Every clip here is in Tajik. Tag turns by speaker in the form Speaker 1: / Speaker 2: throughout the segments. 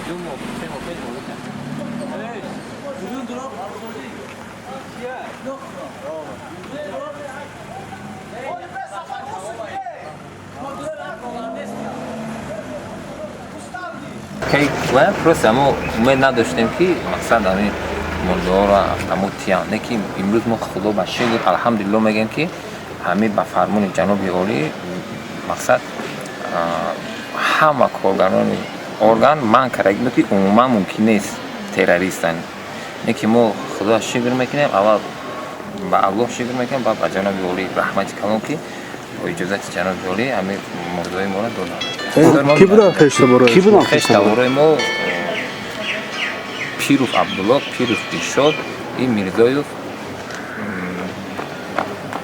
Speaker 1: 2 моҳ, 3 моҳ пеш ворид кардем. Просто мо умед надоштем, ки мақсад ҳамин мурдаҳоро автомат тиянд. Не ки имрӯз мо Худо ба шукр, алҳамдулилло мегӯем, ки ҳамин ба фармони ҷаноби олӣ мақсад ҳама коргарони орган манъ карда буд, ки умуман мумкин нест террористан. Не ки мо Худоро шукр мекунем, аввал ба Аллоҳ шукр мекунем, баъд ба ҷаноби олӣ раҳмати калон, ки бо иҷозати ҷаноби олӣ ҳамин мурдаҳои моро доданд.
Speaker 2: Ки буданд хештаборои?
Speaker 3: Ки буданд?
Speaker 1: Хештаборои мо Пиров Абдулло, Пиров Дилшод и Мирзоев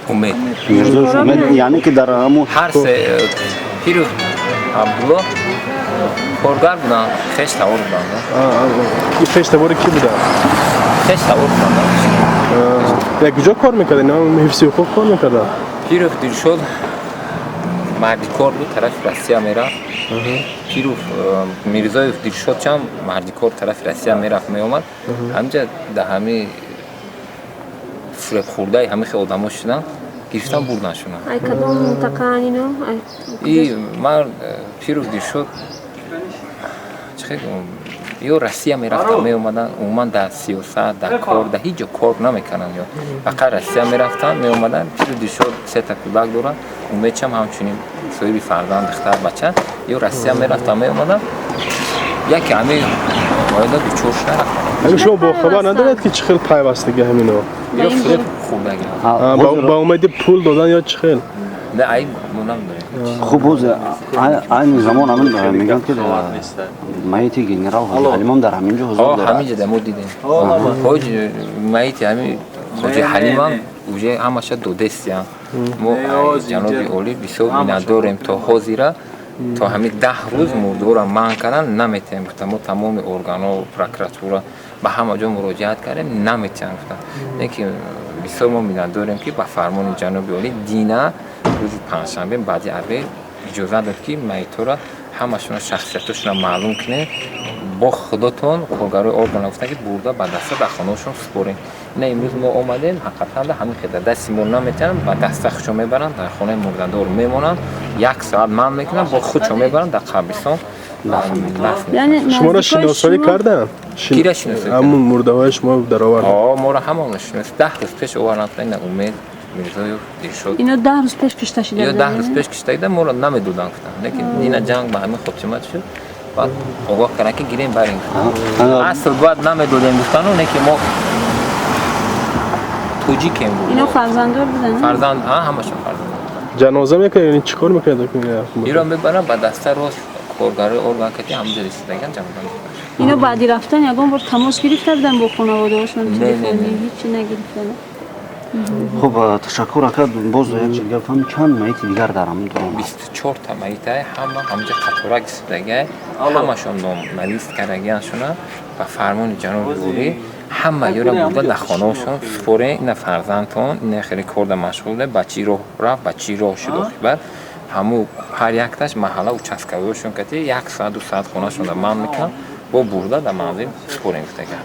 Speaker 1: Умед.
Speaker 3: Мирзоев Умед, яъне ки дар ҳамун
Speaker 1: Ҳар се Пиров Абдулло коргар буданд, хештабор буданд.
Speaker 2: Хештабори ки буданд?
Speaker 1: Хештабор буданд.
Speaker 2: Як куҷо кор мекарданд? Ҳифзи ҳуқуқ кор мекарданд?
Speaker 1: Пиров Дилшод мардикор буд, тарафи Россия мерафт. Пиров Мирзоев Дилшодчам мардикор, тарафи Россия мерафт, меомад. Ҳамҷа дар ҳами фуребхӯрдаи ҳами хел одамо шуданд, гирифтан бурдан шуна.
Speaker 4: Ай кадом минтақаан ино?
Speaker 1: И ман Пиров Дилшод чӣ ё Россия мерафтан, меомаданд. Умуман дар сиёсат, дар кор, дар ҳеҷ ҷо кор намекарданд, ё фақат Россия мерафтанд, меомаданд. Пиру Дилшод сета кӯдак доранд, Умедчам ҳамчунин соҳиби фарзанд, духтар бача. Ё Россия мерафтанд, меомаданд, яке ҳамин оила дучор шуда рафтанд.
Speaker 2: Шумо бохабар надоред, ки чӣ хел пайвастагӣ ҳамино?
Speaker 1: Ё фиреб хӯрдагӣ.
Speaker 2: Ба умеди пул додан ё чӣ хел?
Speaker 1: Не, ай мо намедонем.
Speaker 3: Хуб, боз айни замон ҳамин мегӯянд, ки маити генерал Ҳоҷи Ҳалимам дар ҳамин ҷо ҳузур дорад.
Speaker 1: Ҳамин ҷо мо дидем ҳоҷ маити ҳамин Ҳоҷи Ҳалимам уже ҳамаша додестиян. Мо ҷаноби олӣ бисёр миннатдорем. То ҳозира, то ҳамин 10 рӯз мурдора манъ кардан, наметавонем гуфта. Мо тамоми органҳо, прокуратура, ба ҳама ҷо муроҷиат кардем, наметавонем гуфта. Лекин бисёр мо миннатдорем, ки ба фармони ҷаноби олӣ дина, рӯзи панҷшанбе, баъди обед иҷозат дод, ки маитҳоро ҳамашона шахсиятошонро маълум кунем. Бо худотон коргарои органа гуфтанд, ки бурда ба даста дар хонаҳошон супорем. Ина имрӯз мо омадем, ҳақиқатан ҳамин хел дар дасти мо наметавонанд, ба даста худшон мебаранд, дар хонаи мурдадор мемонанд, як соат манъ мекунанд, бо худшон мебаранд, дар қабристон дафн.
Speaker 2: Шуморо шиносоӣ карданд?
Speaker 1: Кира шиносоӣ?
Speaker 2: Ҳамун мурдаҳои шумо даровард.
Speaker 1: Моро ҳамон шинос 10 рӯз пеш оварданд. Ина Умед, Мирзоев Дилшод.
Speaker 4: Ино 10 рӯз пеш кушта шуда?
Speaker 1: Ё 10 рӯз пеш кушта шуда, моро намедоданд гуфтанд. Лекин ина ҷанг ба ҳамин хотима шуд, баъд огоҳ карданд, ки гирем, барем. Асл бояд намедодем гуфтану, не ки мо тоҷикем.
Speaker 4: Ино фарзанддор буданд?
Speaker 1: Фарзанд, ҳамашон фарзанд.
Speaker 2: Ҷаноза мекунед, чӣ кор мекунед?
Speaker 1: Иро мебарам ба даста рост, коргарои орган кати ҳамҷо расидаган ҷаноза.
Speaker 4: Ино баъди рафтан ягон бор тамос гирифта буданд бо хонаводаҳошон? Телефонӣ ҳичи нагирифтанд?
Speaker 3: Хуб, ташаккур, ака. Боз як чиз дигар фаҳм: чанд маити дигар дар ҳамин дорон?
Speaker 1: 24 та маитай, ҳама ҳамҷа қаторак истодагай, ҳамашон номнавис кардагианшона. Ба фармони ҷаноби олӣ ҳама ёра бурда дар хонаҳошон супорем. Ина фарзандтон ина хеле корда машғуле, ба чӣ роҳ рафт, ба чӣ роҳ шуд оқибат, ҳаму ҳар якташ маҳалла, участковый ошон кати як соат, 2 соат хонашонда манъ мекунанд, бо бурда дар манзил супорем гуфтага.